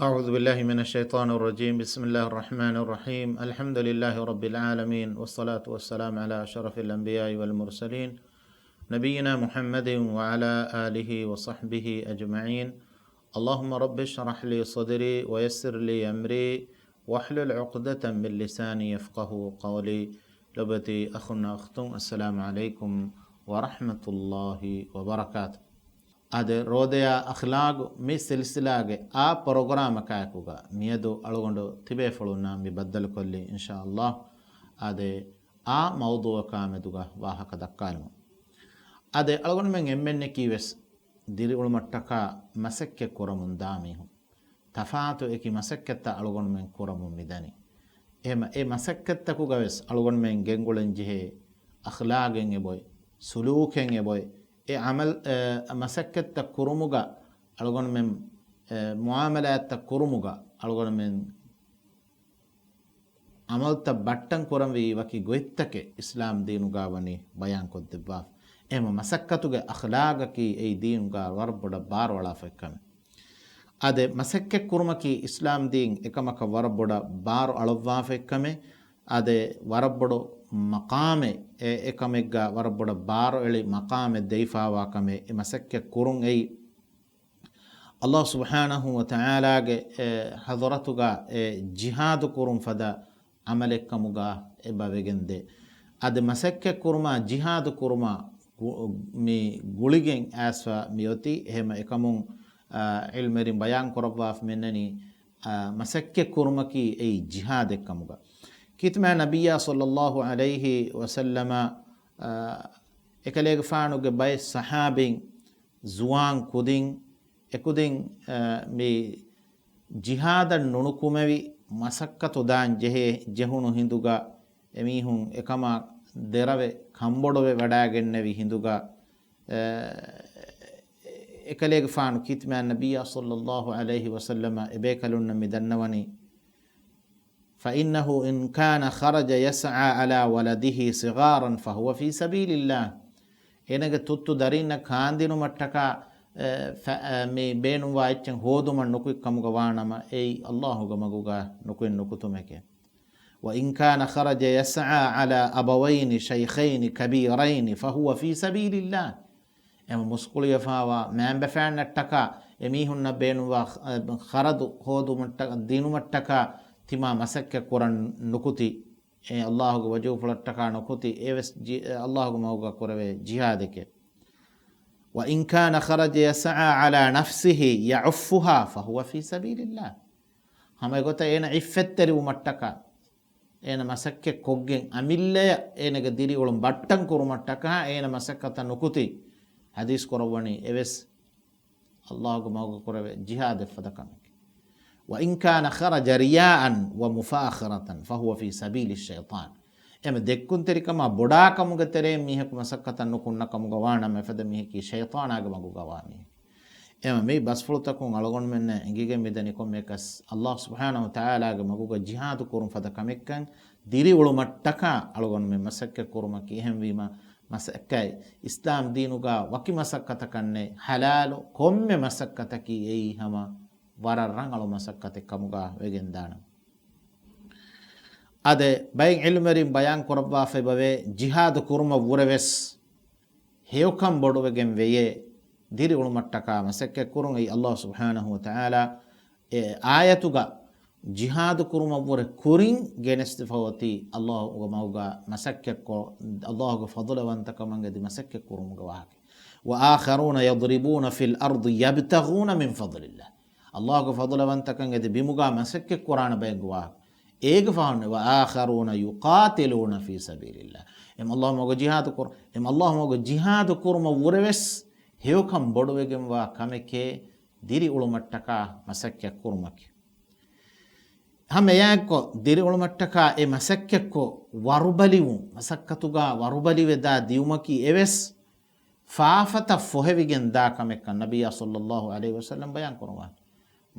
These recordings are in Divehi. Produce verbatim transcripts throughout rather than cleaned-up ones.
أعوذ بالله من الشيطان الرجيم. بسم الله الرحمن الرحيم. الحمد لله رب العالمين، والصلاة والسلام على أشرف الأنبياء والمرسلين، نبينا محمد وعلى آله وصحبه أجمعين. اللهم رب اشرح لي صدري ويسر لي أمري واحلل عقدة من لساني يفقهوا قولي. ލޮބުވެތި އަޚުންނާ އުޚްތުން، އައްސަލާމު ޢަލައިކުމް ވަރަޙްމަތުﷲި ވަބަރަކާތު. އާދެ، ރޯދަޔާ އަޚްލާގު މި ސިލްސިލާގެ އާ ޕްރޮގްރާމަކާއެކުގަ މިއަދު އަޅުގަނޑު ތިބޭފުޅުންނާ މި ބައްދަލުކޮށްލީ، އިންޝާﷲ، އާދެ، އާ މައުޟޫޢަކާމެދުގަ ވާހަކަ ދައްކާލުމުން. އާދެ، އަޅުގަނޑުމެން އެންމެންނަކީ ވެސް ދިރިއުޅުމަށްޓަކާ މަސައްކަތް ކުރަމުން ދާ މީހުން. ތަފާތު އެކި މަސައްކަތްތައް އަޅުގަނޑުމެން ކުރަމުން މިދަނީ. އެހެމަ އެ މަސައްކަތްތަކުގަ ވެސް އަޅުގަނޑުމެން ގެންގުޅެން ޖެހޭ އަޚްލާގެއް އެބޮތް، ސުލޫކެއް އެބޮތް، އެ ޢަމަލް، އެ، މަސައްކަތްތައް ކުރުމުގަ އަޅުގަނޑުމެން، އެ، މުޢާމަލާތްތައް ކުރުމުގަ އަޅުގަނޑުމެން ޢަމަލްތައް ބައްޓަން ކުރަންވީ ވަކި ގޮތްތަކެއް އިސްލާމް ދީނުގަ ވަނީ ބަޔާންކޮށްދެއްވާފަ. އެހެމަ މަސައްކަތުގެ އަޚްލާގަކީ އެއީ ދީނުގަ ވަރަށް ބޮޑަށް ބާރު އަޅާފަ އެއްކަމެއް. އާދެ، މަސައްކަތް ކުރުމަކީ އިސްލާމް ދީން އެކަމަކަށް ވަރަށް ބޮޑަށް ބާރު އަޅައްވާފަ އެއްކަމެއް. އާދެ، ވަރަށް ބޮޑު މަޤާމެއް، އެ، އެކަމެއްގަ ވަރަށް ބޮޑަށް ބާރު އެޅި މަޤާމެއް ދެވިފައިވާ ކަމެއް. އެ މަސައްކަތް ކުރުން އެއީ ﷲ ސުބްޙާނަހޫ ވަތަޢާލާގެ، އެ، ޙަޟްރަތުގަ އެ ޖިހާދު ކުރުން ފަދަ ޢަމަލެއްކަމުގަ އެބަ ވެގެންދޭ. އަދި މަސައްކަތް ކުރުމާ ޖިހާދު ކުރުމާ ގު-، މި ގުޅިގެން އައިސްފަ މިއޮތީ. އެހެމަ އެކަމުން، އާ، ޢިލްމުވެރިން ބަޔާން ކުރައްވާފަ މިންނަނީ، އާ، މަސައްކަތް ކުރުމަކީ އެއީ ޖިހާދެއްކަމުގަ. ކީރިތި މާތް ނަބިއްޔާ ޞައްލައްލާހު ޢަލައިހި ވަސައްލަމަ، އާ، އެކަލޭގެފާނުގެ ބައެއް ޞަޙާބީން، ޒުވާން ކުދިން، އެކުދިން، އާ، މި ޖިހާދަށް ނުނުކުމެވި މަސައްކަތު ދާން ޖެހޭ، ޖެހުނު ހިނދުގަ، އެމީހުން އެކަމާ ދެރަވެ ކަންބޮޑުވެ ވަޑައިގެންނެވި ހިނދުގަ، އެ، އެކަލޭގެފާނު ކީރިތި މާތް ނަބިއްޔާ ޞައްލައްލާހު ޢަލައިހި ވަސައްލަމަ އެބޭކަލުންނަށް މި ދަންނަވަނީ، فإنه إن كان خرج يسعى على ولده صغارا فهو في سبيل الله. އޭނަގެ ތުއްތު ދަރީންނަށް ކާންދިނުމަށްޓަކާ، އެ، ފަ-، އެ، މި ބޭނުންވާ އެއްޗެއް ހޯދުމަށް ނުކުތް ކަމުގަ ވާނަމަ، އެއީ ﷲ ގެ މަގުގަ ނުކުތް ނުކުތުމެކޭ. وإن كان خرج يسعى على أبوين شيخين كبيرين فهو في سبيل الله. އެމަ މުސްކުޅިވެފާވާ މައިންބަފައިންނަށްޓަކާ އެމީހުންނަށް ބޭނުންވާ ޚަ-، ޚަރަދު ހޯދުމަށްޓަ-، ދިނުމަށްޓަކާ ތިމާ މަސައްކަތް ކުރަން ނުކުތި، އެ ﷲ ގެ ވަޖޫފުޅަށްޓަކާ ނުކުތި، އެވެސް ޖި-، އެ ﷲ ގެ މަގުގަ ކުރެވޭ ޖިހާދެކޭ. وإن كان خرج يسعى على نفسه يعفها فهو في سبيل الله. ހަމަ އެގޮތަށް އޭނަ ޢިއްފަތްތެރިވުމަށްޓަކާ، އޭނަ މަސައްކަތް ކޮށްގެން އަމިއްލަޔަށް އޭނަގެ ދިރިއުޅުން ބައްޓަން ކުރުމަށްޓަކާ އޭނަ މަސައްކަތަށް ނުކުތި، ޙަދީޘް ކުރައްވަނީ އެވެސް ﷲ ގެ މަގުގަ ކުރެވޭ ޖިހާދެއް ފަދަ ކަމެކޭ. وإن كان خرج رياء ومفاخرة فهو في سبيل الشيطان. އެމަ ދެއްކުންތެރިކަމާ ބޮޑާކަމުގެ ތެރެއިން މީހަކު މަސައްކަތަށް ނުކުންނަ ކަމުގަ ވާނަމަ، އެފަދަ މީހަކީ ޝައިޠާނާގެ މަގުގަ ވާ މީހެކޭ. އެމަ މި ބަސްފުޅުތަކުން އަޅުގަނޑުމެންނަށް އެނގިގެން މިދަނީ ކޮންމެއަކަސް ﷲ ސުބްޙާނަހޫ ވަތަޢާލާގެ މަގުގަ ޖިހާދު ކުރުން ފަދަ ކަމެއްކަން، ދިރިއުޅުމަށްޓަކާ އަޅުގަނޑުމެން މަސައްކަތް ކުރުމަކީ. އެހެންވީމަ، މަސައްކަތް އިސްލާމް ދީނުގަ ވަކި މަސައްކަތަކަށް ނެތް، ޙަލާލު ކޮންމެ މަސައްކަތަކީ އެއީ ހަމަ ވަރަށް ރަނގަޅު މަސައްކަތެއް ކަމުގަ ވެގެންދާނެ. އާދެ، ބައެއް ޢިލްމުވެރިން ބަޔާން ކުރައްވާފައި ބަވޭ، ޖިހާދު ކުރުމަށް ވުރެވެސް ހެޔޮކަން ބޮޑުވެގެން ވެޔޭ، ދިރިއުޅުމަށްޓަކާ މަސައްކަތް ކުރުން. އެއީ ﷲ ސުބްޙާނަހޫ ވަތަޢާލާ އެ އާޔަތުގަ ޖިހާދު ކުރުމަށްވުރެ ކުރިން ގެނެސްދެފަ އޮތީ ﷲ ގެ މަގުގަ މަސައްކަތްކޮށް، ﷲ ގެ ފަޟުލަވަންތަކަމަށް އެދި މަސައްކަތް ކުރުމުގެ ވާހަކަ. وآخرون يضربون في الأرض يبتغون من فضل الله. ﷲ ގެ ފަޟުލަވަންތަކަން އެދި ބިމުގަ މަސައްކަތް ކުރާނެ ބައެއްގެ ވާހަކަ. އޭގެ ފަހުން، وآخرون يقاتلون في سبيل الله. އެމަ ﷲ މަގު ޖިހާދު ކުރު-، އެމަ ﷲ މަގު ޖިހާދު ކުރުމަށް ވުރެވެސް ހެޔޮކަން ބޮޑުވެގެންވާ ކަމެކޭ، ދިރިއުޅުމަށްޓަކާ މަސައްކަތް ކުރުމަކީ. ހަމަ އެއާއެއްކޮށް، ދިރިއުޅުމަށްޓަކާ އެ މަސައްކަތްކޮށް ވަރުބަލިވުން، މަސައްކަތުގަ ވަރުބަލިވެދާ ދިޔުމަކީ އެވެސް ފާފަތައް ފޮހެވިގެން ދާ ކަމެއްކަން ނަބިއްޔާ ޞައްލައްލާހު ޢަލައިހި ވަސައްލަމް ބަޔާން ކުރައްވާ.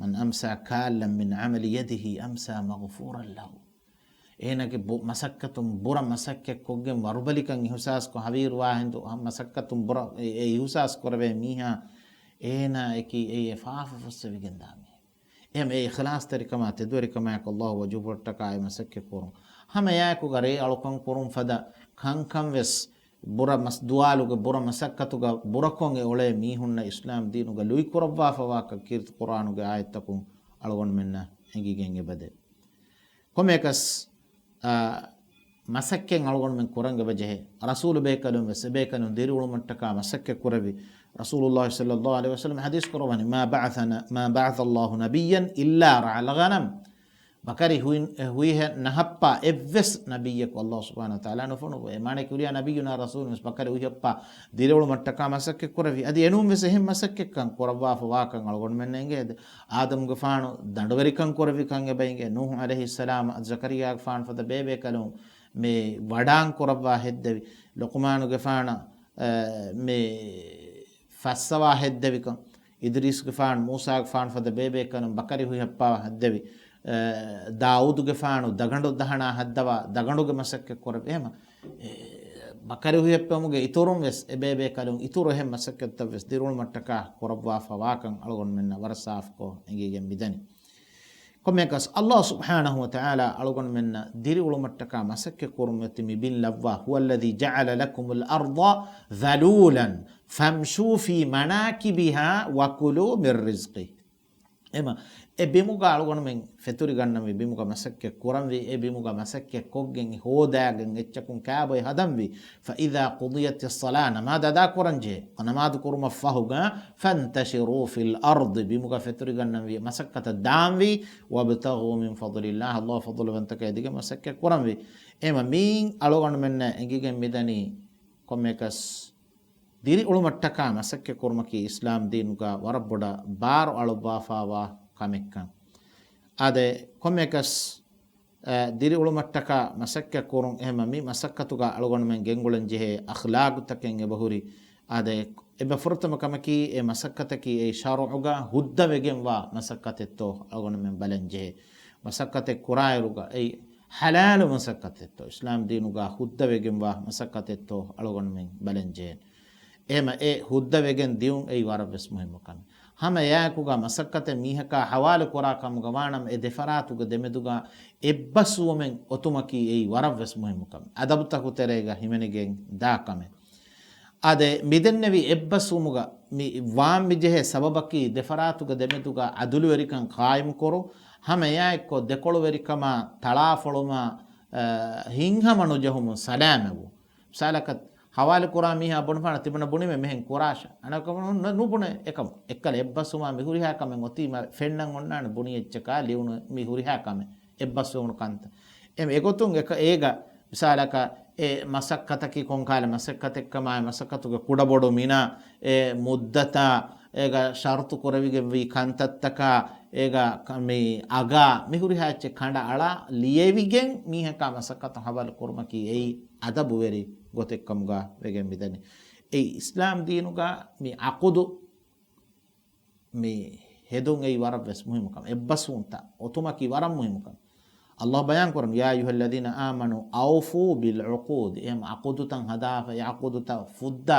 من أمسى كالا من عمل يده أمسى مغفورا له. އޭނަގެ ބު-، މަސައްކަތުން ބުރަ މަސައްކަތް ކޮށްގެން ވަރުބަލިކަން އިހުސާސްކޮށް، ހަވީރުވާ ހިނދު މަސައްކަތުން ބުރަ އެ، އެ އިހުސާސް ކުރެވޭ މީހާ، އޭނާއަކީ އެއީ ފާފަ ފުއްސެވިގެން ދާ މީހެއް. އެހެން އެ އިޚްލާޞްތެރިކަމާ ތެދުވެރިކަމާއެކު ﷲ ވަޖުހުފުޅަށްޓަކާ އެ މަސައްކަތް ކުރުން. ހަމަ އެއާއެކުގަ ރޭ އަޅުކަން ކުރުން ފަދަ ކަންކަން ވެސް ބުރަ މަސް-، ދުވާލުގެ ބުރަ މަސައްކަތުގަ ބުރަކޮށް އެ އޮޅޭ މީހުންނަށް އިސްލާމް ދީނުގަ ލުއި ކުރައްވާފަވާކަން ކީރިތި ޤުރްއާނުގެ އާޔަތްތަކުން އަޅުގަނޑުމެންނަށް އެނގިގެން އެބަދޭ. ކޮންމެއަކަސް، އާ، މަސައްކަތް އަޅުގަނޑުމެން ކުރަން އެބަޖެހޭ. ރަސޫލު ބޭކަލުން ވެސް އެބޭކަލުން ދިރިއުޅުމަށްޓަކާ މަސައްކަތް ކުރެއްވި. ރަސޫލުﷲ ޞައްލަﷲ ޢަލައިހި ވަސައްލަމަ ޙަދީޘް ކުރައްވަނީ، "ما بعثنا، ما بعث الله نبيا إلا رعى الغنم." ބަކަރި ހުއި-، ހުއިހެއް ނަހައްޕާ އެއްވެސް ނަބިއްޔަކު ﷲ ސުބްޙާނަހޫ ވަތަޢާލާ ނުފޮނުވޭ. އެ މާނައަކީ ހުރިހާ ނަބިއްޔުނާ ރަސޫލުން ވެސް ބަކަރި ހުއިހައްޕާ ދިރިއުޅުމަށްޓަކާ މަސައްކަތް ކުރެއްވި. އަދި އެނޫން ވެސް އެހެން މަސައްކަތްކަން ކުރައްވާފަވާކަން އަޅުގަނޑުމެންނަށް އެނގޭ. އާދަމުގެފާނު ދަނޑުވެރިކަން ކުރެއްވިކަން އެބަ އެނގޭ. ނޫޙު ޢަލައިހިއްސަލާމް އަދި ޒަކަރިއްޔާގެފާނު ފަދަ ބޭބޭކަލުން މި ވަޑާން ކުރައްވާ ހެއްދެވި. ލުޤުމާނުގެފާނަށް، އަ، މި ފައްސަވާ ހެއްދެވިކަން. އިދްރީސްގެފާނު، މޫސާގެފާނު ފަދަ ބޭބޭކަލުން ބަކަރި ހުއިހައްޕާ ހެއްދެވި. އަ، ދާއޫދުގެފާނު ދަގަނޑު ދަހަނާ ހައްދަވާ ދަގަނޑުގެ މަސައްކަތް ކުރެއްވި. އެހެމަ، އެ، ބަކަރި ހުއިހައްޕެވުމުގެ އިތުރުން ވެސް އެ ބޭބޭކަލުން އިތުރު އެހެން މަސައްކަތްތައް ވެސް ދިރިއުޅުމަށްޓަކާ ކުރައްވާފަވާކަން އަޅުގަނޑުމެންނަށް ވަރަށް ސާފުކޮށް އެނގިގެން މިދަނީ. ކޮންމެއަކަސް ﷲ ސުބްޙާނަހޫ ވަތަޢާލާ އަޅުގަނޑުމެންނަށް ދިރިއުޅުމަށްޓަކާ މަސައްކަތް ކުރުމަށް މި ބިން ލައްވާ، "هو الذي جعل لكم الأرض ذلولا فامشوا في مناكبها وكلوا من رزقه." އެމަ، އެ ބިމުގަ އަޅުގަނޑުމެން ފެތުރިގަންނަންވީ، ބިމުގަ މަސައްކަތް ކުރަންވީ، އެ ބިމުގަ މަސައްކަތް ކޮށްގެން ހޯދާގެން އެއްޗަކުން ކާބޮއެ ހަދަންވީ. فإذا قضيت الصلاة، ނަމާދު އަދާ ކުރަންޖެހޭ. ނަމާދު ކުރުމަށް ފަހުގަ، "فانتشروا في الأرض"، ބިމުގަ ފެތުރިގަންނަންވީ، މަސައްކަތަށް ދާންވީ، "وابتغوا من فضل الله"، ﷲ ފަޟުލުވަންތަކަށް އެދިގެން މަސައްކަތް ކުރަންވީ. އެމަ މީން އަޅުގަނޑުމެންނަށް އެނގިގެން މިދަނީ ކޮންމެއަކަސް ދިރިއުޅުމަށްޓަކާ މަސައްކަތް ކުރުމަކީ އިސްލާމް ދީނުގަ ވަރަށް ބޮޑަށް ބާރު އަޅުއްވާފާވާ ކަމެއްކަން. އާދެ، ކޮންމެއަކަސް، އަ، ދިރިއުޅުމަށްޓަކާ މަސައްކަތް ކުރުން އެހެމަ މި މަސައްކަތުގަ އަޅުގަނޑުމެން ގެންގުޅެން ޖެހޭ އަޚްލާގުތަކެއް އެބަހުރި. އާދެ، އެބަ ފުރަތަމަ ކަމަކީ އެ މަސައްކަތަކީ އެ ޝަރުޢުގަ ހުއްދަވެގެންވާ މަސައްކަތެއްތޯ އަޅުގަނޑުމެން ބަލަން ޖެހޭ. މަސައްކަތެއް ކުރާއިރުގަ އެއީ ޙަލާލު މަސައްކަތެއްތޯ، އިސްލާމް ދީނުގަ ހުއްދަވެގެންވާ މަސައްކަތެއްތޯ އަޅުގަނޑުމެން ބަލަން ޖެހޭނެ. އެހެމަ އެ ހުއްދަވެގެން ދިއުން އެއީ ވަރަށް ވެސް މުހިއްމު ކަމެއް. ހަމަ އެއާއެކުގަ މަސައްކަތެއް މީހަކާ ޙަވާލު ކުރާ ކަމުގަ ވާނަމަ އެ ދެފަރާތުގެ ދެމެދުގަ އެއްބަސްވުމެއް އޮތުމަކީ އެއީ ވަރަށް ވެސް މުހިއްމު ކަމެއް. އަދަބުތަކު ތެރޭގަ ހިމެނިގެން ދާ ކަމެއް. އާދެ، މިދެންނެވި އެއްބަސްވުމުގަ މި ވާން މިޖެހޭ ސަބަބަކީ ދެފަރާތުގެ ދެމެދުގަ އަދުލުވެރިކަން ޤާއިމްކުރުން، ހަމަ އެއާއެއްކޮށް ދެކޮޅުވެރިކަމާ، ތަޅާފޮޅުމާ، އަ، ހިތްހަމަ ނުޖެހުމުން ސަލާމަތްވުން. މިސާލަކަށް، ޙަވާލު ކުރާ މީހާ ބުނެފާނަ ތިމަންނަ ބުނީމޭ މިހެން ކުރާށޭ. އަނެކަމަކު ނު-، ނުބުނޭ އެކަމަކު. އެއްކަލަ އެއްބަސްވުމާ މި ހުރިހާ ކަމެއް އޮތީމަ ފެންނަން އޮންނާނެ ބުނި އެއްޗަކާ ލިޔުނު މި ހުރިހާ ކަމެއް އެއްބަސްވެވުނު ކަންތައް. އެމް އެގޮތުން އެކަ-، އޭގަ މިސާލަކަށް އެ މަސައްކަތަކީ ކޮންކާލަ މަސައްކަތެއްކަމާއި، މަސައްކަތުގެ ކުޑަބޮޑު މިނާ، އެ މުއްދަތާ، އޭގަ ޝަރުތު ކުރެވިގެންވީ ކަންތައްތަކާ، އޭގަ ކަ-، މި އަގާ، މި ހުރިހާ އެއްޗެއް ކަނޑައަޅާ ލިޔެވިގެން މީހަކާ މަސައްކަތު ހަވާލު ކުރުމަކީ އެއީ އަދަބުވެރި ގޮތެއްކަމުގަ ވެގެން މިދަނީ. އެއީ އިސްލާމް ދީނުގަ މި ޢަޤުދު މި ހެދުން އެއީ ވަރަށް ވެސް މުހިއްމު ކަމެއް. އެއްބަސްވުންތައް އޮތުމަކީ ވަރަށް މުހިއްމު ކަމެއް. ﷲ ބަޔާން ކުރަން، "يا أيها الذين آمنوا أوفوا بالعقود." އެހެން ޢަޤުދުތައް ހަދާފަ، އެ ޢަޤުދުތައް ފުއްދާ،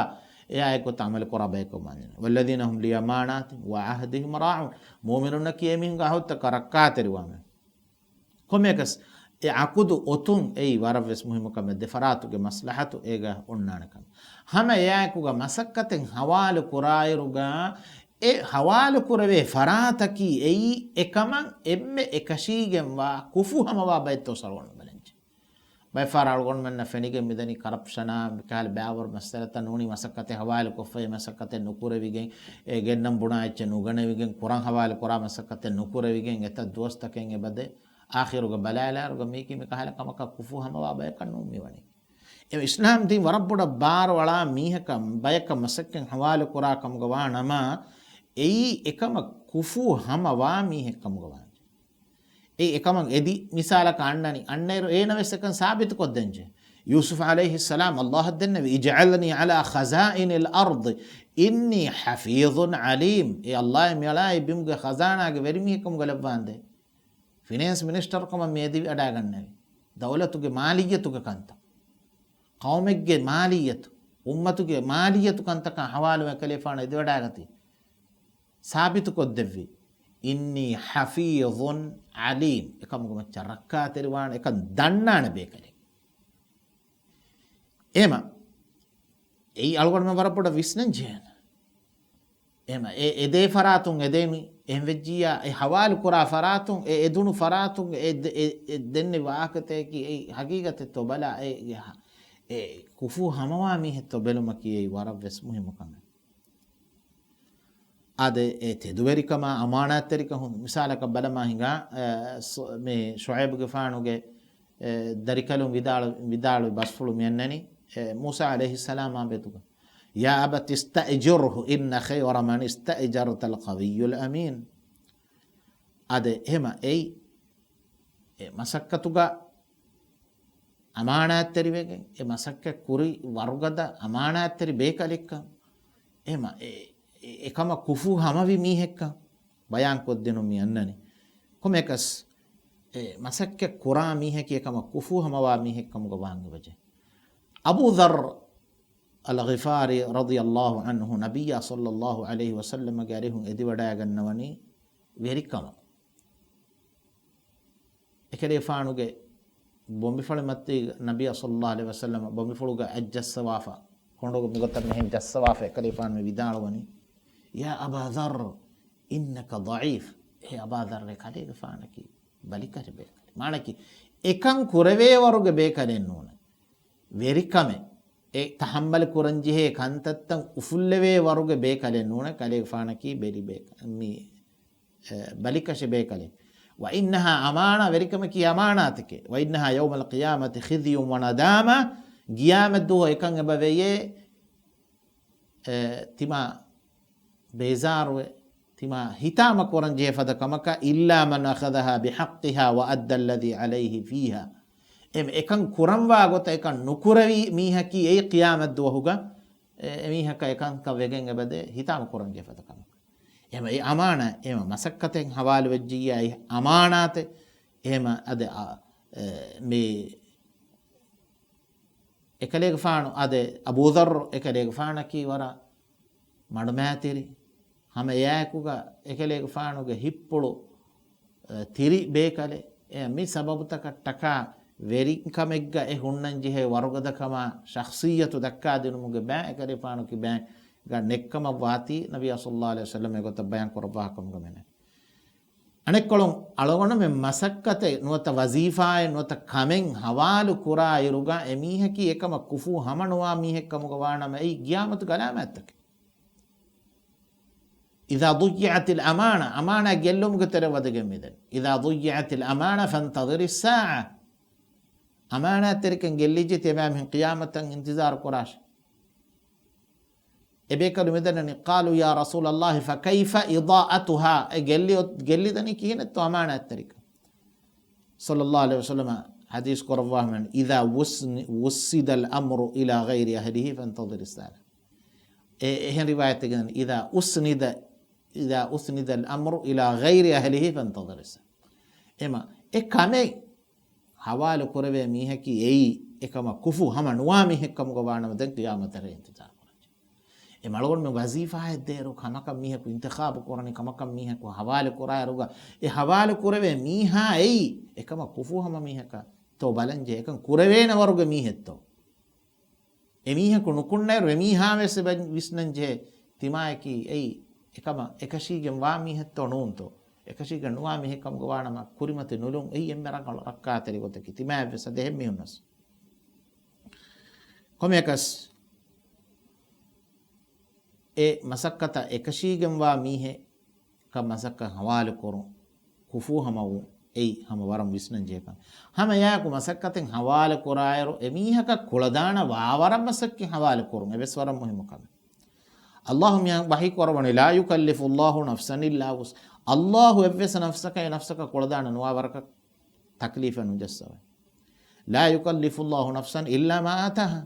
އެ އާއެކު ޢަމަލު ކުރާ ބަޔަކަށް ވާންޖެހޭ. "والذين هم لأماناتهم وعهدهم راعون." މުއުމިނުންނަކީ އެމީހުންގެ ޢަހުދުތަކަށް ރައްކާތެރިވާމެ. ކޮންމެއަކަސް އެ ޢަޤުދު އޮތުން އެއީ ވަރަށް ވެސް މުހިއްމު ކަމެއް. ދެ ފަރާތުގެ މަސްލަހަތު އޭގަ އޮންނާނެ ކަމެއް. ހަމަ އެއާއެކުގަ މަސައްކަތެއް ހަވާލު ކުރާއިރުގަ އެ ހަވާލު ކުރެވޭ ފަރާތަކީ އެއީ އެކަމަށް އެންމެ އެކަށީގެންވާ ކުފު ހަމަވާ ބައެއްތޯ ސަޅުވަން ބަލަންޖެ. ބައެއް ފަހަރަށް އަޅުގަނޑުމެންނަށް ފެނިގެން މިދަނީ ކަރަޕްޝަނާ މިކަހަލަ ބައިވަރު މައްސަލަތައް ނޫނީ މަސައްކަތެއް ހަވާލު ކޮށްފައި މަސައްކަތެއް ނުކުރެވިގެން، އެ ގެންނަން ބުނާ އެއްޗެއް ނުގަނެވިގެން، ކުރަން ހަވާލު ކުރާ މަސައްކަތެއް ނުކުރެވިގެން، އެތައް ދުވަސްތަކެއް އެބަދޭ. އާޚިރުގަ ބަލާލާއިރުގަ މީކީ މިކަހަލަ ކަމަކަށް ކުފު ހަމަވާ ބަޔަކަށް ނޫން މިވަނީ. އެ އިސްލާމް ދީން ވަރަށް ބޮޑަށް ބާރުއަޅާ މީހަކަށް ބަޔަކަށް މަސައްކަތް ހަވާލު ކުރާ ކަމުގަ ވާ ނަމަ، އެއީ އެކަމަށް ކުފު ހަމަވާ މީހެއް ކަމުގަ ވާންޖެ. އެ އެކަމަށް އެދި މިސާލަކަށް އަންނަނީ، އަންނައިރު އޭނަ ވެސް އެކަން ސާބިތުކޮށްދެންޖެ. ޔޫސުފް ޢަލައިހިއްސަލާމް ﷲ އަށް ދެންނެވި، "اجعلني على خزائن الأرض إني حفيظ عليم." އޭ ﷲ، މިއަޅާ އެ ބިމުގެ ޚަޒާނާގެ ވެރިމީހެއް ކަމުގަ ލައްވާނދޭ. ފިނޭންސް މިނިސްޓަރު ކަމަށް މި އެދި ވަޑާގަންނެވި. ދައުލަތުގެ މާލިއްޔަތުގެ ކަންތައް، ޤައުމެއްގެ މާލިއްޔަތު، އުއްމަތުގެ މާލިއްޔަތު ކަންތަކާ ހަވާލުވެ ކަލޭފާނު އެދިވަޑާގަތީ، ސާބިތުކޮށްދެއްވި. إني حفيظ عليم. އެކަމުގެ މައްޗަށް ރައްކާތެރިވާނެ، އެކަން ދަންނާނެ ބޭކަލެއް. އެހެމަ، އެއީ އަޅުގަނޑުމެން ވަރަށް ބޮޑަށް ވިސްނަން ޖެހޭނެ. އެހެމަ، އެ އެދޭ ފަރާތުން އެދޭނީ، އެހެން ވެއްޖިއްޔާ، އެ ހަވާލު ކުރާ ފަރާތުން، އެ އެދުނު ފަރާތުން، އެ ދެ-، އެ، އެ ދެންނެވި ވާހަކަތަކަކީ އެއީ ހަގީގަތެއްތޯ ބަލާ، އެ، އެ ކުފޫ ހަމަވާ މީހެއްތޯ ބެލުމަކީ އެއީ ވަރަށް ވެސް މުހިއްމު ކަމެއް. އާދެ، އެ ތެދުވެރިކަމާ، އަމާނާތްތެރިކަން ހުން މިސާލަކަށް ބަލަމާ ހިނގާ، އެ، ސު-، މި ޝުޢައިބުގެފާނުގެ، އެ، ދަރިކަލުން ވިދާޅު-، ވިދާޅުވި ބަސްފުޅު މިއަންނަނީ، އެ، މޫސާ ޢަލައިހިއްސަލާމާ މެދުގަ. يا أبت استأجره إن خير من استأجرت القوي الأمين. އާދެ، އެހެމަ އެއީ، އެ މަސައްކަތުގަ އަމާނާތްތެރިވެގެން، އެ މަސައްކަތް ކުރި ވަރުގަދަ އަމާނާތްތެރި ބޭކަލެއްކަން، އެހެމަ އެ، އެ، އެކަމަށް ކުފޫ ހަމަވި މީހެއްކަން ބަޔާންކޮށްދިނުން މި އަންނަނީ. ކޮމެކަސް، އެ މަސައްކަތް ކުރާ މީހަކީ އެކަމަށް ކުފޫ ހަމަވާ މީހެއްކަމުގަ ވާން އެބަޖެ. އަބޫ ޛައްރު އަލްޣިފާރީ ރަޟިޔަﷲ ޢަންހު ނަބިއްޔާ ޞައްލަﷲ ޢަލައިހި ވަސައްލަމަގެ އަރިހުން އެދިވަޑައިގަންނަވަނީ ވެރިކަމަށް. އެކަލޭފާނުގެ ބޮނބިފުޅު މަތީގަ ނަބިއްޔާ ޞައްލަﷲ ޢަލައިހި ވަސައްލަމަ ބޮނބިފުޅުގަ އަތްޖައްސަވާފަ، ކޮނޑުގަ މިގޮތަށް މިހެން ޖައްސަވާފަ، އެކަލޭފާނު މި ވިދާޅުވަނީ، يا أبا ذر إنك ضعيف. އޭ އަބާ ޛައްރޭ، ކަލޭގެފާނަކީ ބަލިކަށި ބޭކަލެއް. މާނައަކީ، އެކަން ކުރެވޭ ވަރުގެ ބޭކަލެއް ނޫނޭ. ވެރިކަމެއް، އެ ތަޙައްމަލު ކުރަންޖެހޭ ކަންތައްތައް އުފުއްލެވޭ ވަރުގެ ބޭކަލެއް ނޫނޭ، ކަލޭގެފާނަކީ ބެލި ބޭކަ-، މި، އެ، ބަލިކަށި ބޭކަލެއް. وإنها أمانة، ވެރިކަމަކީ އަމާނާތެކޭ. وإنها يوم القيامة خزي وندامة، ޤިޔާމަތްދުވަހު އެކަން އެބަ ވެޔޭ، އެ، ތިމާ ބޭޒާރުވެ، ތިމާ ހިތާމަ ކުރަން ޖެހޭ ފަދަ ކަމަކަށް، إلا من أخذها بحقها وأدى الذي عليه فيها. އެ، އެކަން ކުރަންވާ ގޮތަށް އެކަން ނުކުރެވި މީހަކީ އެއީ ޤިޔާމަތްދުވަހުގަ، އެ، އެމީހަކަށް އެކަންކަން ވެގެން އެބަދޭ ހިތާމަ ކުރަން ޖެހޭ ފަދަ ކަމަކަށް. އެހެމަ އެ އަމާނާ، އެހެމަ މަސައްކަތެއް ހަވާލު ވެއްޖިއްޔާ އެ އަމާނާތެއް، އެހެމަ އަދި އަ، އެ، މި އެކަލޭގެފާނު އާދެ، އަބޫ ޛައްރު އެކަލޭގެފާނަކީ ވަރަށް މަޑުމައިތިރި. ހަމަ އެއާއެކުގަ އެކަލޭގެފާނުގެ ހިތްޕުޅު، އެ، ތިރި ބޭކަލެއް. އެ، މި ސަބަބުތަކަށްޓަކާ ވެރިކަމެއްގަ އެ ހުންނަންޖެހޭ ވަރުގަދަކަމާ ޝަޚްޞިއްޔަތު ދައްކާދިނުމުގެ ބައި އެކަލޭގެފާނު ކިބައިން ގަ ނެއްކަމަށް ވާތީ، ނަބިއްޔާ ޞައްލަﷲ ޢަލައިހި ވަސައްލަމް އެގޮތަށް ބަޔާން ކުރައްވާ ކަމުގަ މެނެ. އަނެއްކޮޅުން އަޅުގަނޑުމެން މަސައްކަތެއް ނުވަތަ ވަޒީފާއެއް ނުވަތަ ކަމެއް ހަވާލު ކުރާ އިރުގަ އެމީހަކީ އެކަމަށް ކުފޫ ހަމަ ނުވާ މީހެއް ކަމުގަ ވާނަމަ އެއީ ޤިޔާމަތުގެ ޢަލާމާތްތަކެއް. إذا ضيعت الأمانة، އަމާނާތް ގެއްލުމުގެ ތެރެއަށް ވަދެގެން މިދަނީ. إذا ضيعت الأمانة فانتظر الساعة. އަމާނާތްތެރިކަން ގެއްލިއްޖެ ތިޔަބައިމީހުން ޤިޔާމަތަށް އިންތިޒާރު ކުރާށޭ. އެބޭކަލު މިދަނީ، قالوا يا رسول الله فكيف إضاعتها؟ އެ ގެއްލި-، ގެއްލިދަނީ ކިހިނެއްތޯ އަމާނާތްތެރިކަން؟ ޞައްލަﷲ ޢަލައިހި ވަސައްލަމަ ޙަދީޘް ކުރައްވާފަ، إذا وسن-، وسد الأمر إلى غير أهله فانتظر الساعة. އެ-، އެހެން ރިވާޔަތެއްގަ، إذا أسند، إذا أسند الأمر إلى غير أهله فانتظر الساعة. އެމަ، އެ ކަމެއް ހަވާލު ކުރެވޭ މީހަކީ އެއީ އެކަމަށް ކުފޫ ހަމަ ނުވާ މީހެއް ކަމުގަ ވާނަމަ ދެން ޤިޔާމަތަށް އިންތިޒާރު ކުރަންޖެ. އެ މަޅުގަނޑުމެން ވަޒީފާއެއް ދޭއިރު ކަމަކަށް މީހަކު އިންތިޚާބު ކުރަނީ، ކަމަކަށް މީހަކު ހަވާލު ކުރާއިރުގަ އެ ހަވާލު ކުރެވޭ މީހާ އެއީ އެކަމަށް ކުފޫ ހަމަ މީހަކަށް ތޯ ބަލަންޖެ، އެކަން ކުރެވޭނެ ވަރުގެ މީހެއްތޯ؟ އެމީހަކު ނުކުންނައިރު އެމީހާވެސް އެބަ ވިސްނަންޖެހޭ ތިމާޔަކީ އެއީ އެކަމަށް އެކަށީގެން ވާ މީހެއްތޯ ނޫންތޯ؟ އެކަށީގެން ނުވާ މީހެއް ކަމުގަ ވާނަމަ ކުރިމަތި ނުލުން އެއީ އެންމެ ރަނގަޅު ރައްކާތެރި ގޮތަކީ ތިމާޔަށްވެސް އަދި އެހެން މީހުންނަސް. ކޮމެކަސް އެ މަސައްކަތަށް އެކަށީގެންވާ މީހެއް ކަން މަސައްކަތް ހަވާލު ކުރުން، ކުފޫ ހަމަވުން އެއީ ހަމަ ވަރަށް ވިސްނަން ޖެހޭ ކަމެއް. ހަމަ އެއާއެކު މަސައްކަތެއް ހަވާލު ކުރާއިރު އެމީހަކަށް ކުޅަދާނަ ވާވަރަށް މަސައްކަތް ހަވާލު ކުރުން އެވެސް ވަރަށް މުހިއްމު ކަމެއް. އައްލާހު މި ވަޙީ ކުރައްވަނީ، لا يكلف الله نفسا إلا وسعها. އައްލާހު އެއްވެސް ނަފްސަކަށް އެ ނަފްސަކަށް ކުޅަދާނަ ނުވާ ވަރަކަށް ތަކްލީފެއް ނުޖައްސަވަން. لا يكلف الله نفسا إلا ما آتاها.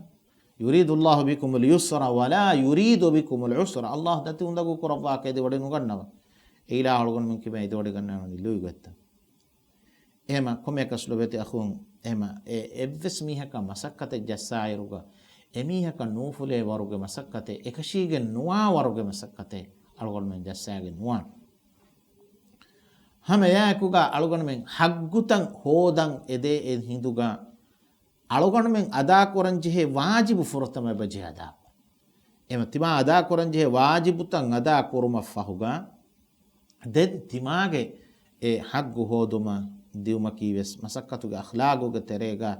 يريد الله بكم اليسر ولا يريد بكم العسر. އައްލާހު ދަތި އުނދަގޫ ކުރައްވާކަށް އެދިވަޑި ނުގަންނަވަން. އެ އިލާހު އަޅުގަނޑުމެން ކިބައިން އެދިވަޑި ގަންނަވަނީ ލުއިގޮތްތައް. އެހެމަ ކޮމެކަސް ލޮބެތި އަޚުން، އެހެމަ އެ އެއްވެސް މީހަކަށް މަސައްކަތެއް ޖައްސާއިރުގަ، އެމީހަކަށް ނޫފުލޭ ވަރުގެ މަސައްކަތެއް، އެކަށީގެން ނުވާ ވަރުގެ މަސައްކަތެއް އަޅުގަނޑުމެން ޖައްސާގެން ނުވާނެ. ހަމައެއާއެކުގަ އަޅުގަނޑުމެން ހައްގުތައް ހޯދަން އެދޭ އެ ހިނދުގަ އަޅުގަނޑުމެން އަދާކުރަން ޖެހޭ ވާޖިބު ފުރަތަމަ އެބަޖެހޭ އަދާކުރަން. އެމަ ތިމާ އަދާކުރަން ޖެހޭ ވާޖިބުތައް އަދާ ކުރުމަށް ފަހުގަ، ދެން ތިމާގެ އެ ހައްގު ހޯދުމަށް ދިއުމަކީ ވެސް މަސައްކަތުގެ އަޚްލާގުގެ ތެރޭގަ،